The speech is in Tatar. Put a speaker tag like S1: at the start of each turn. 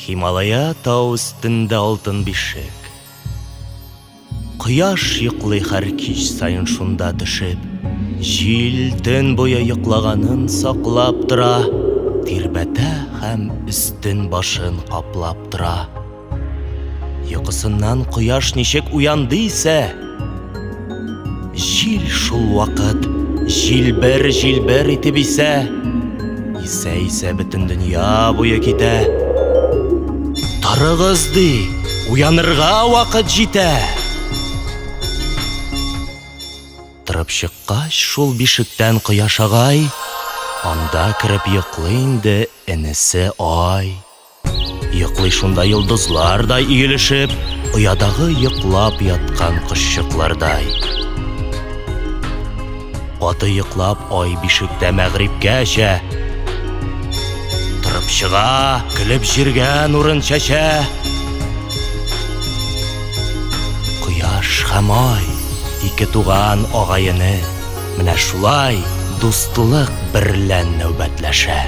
S1: Һималая тау өстендә алтын бишек. Кояш йоклый һәр кич саен шунда төшеп. Җил төн буе йоклаганын саклап тора, тирбәтә һәм өстен-башын каплап тора. Йокысыннан кояш ничек уянды исә, җил шул вакыт җилбер-җилбер итеп исә, исә-исә бөтен дөнья буе китә. Торыгыз, ди, уянырга вакыт җитә. Торып чыккач шул бишектән кояш агай, анда кереп йоклый инде энесе Ай. Йоклый шунда йолдызлардай өелешеп, оядагы йоклап яткан кошчыклардай. Каты йоклап ай бишектә мәгърибкәчә. Торып чыга, көлеп җиргә нурын чәчә. Кояш һәм ай, ике туган агай-эне, менә шулай дуслык берлән нәүбәтләшә.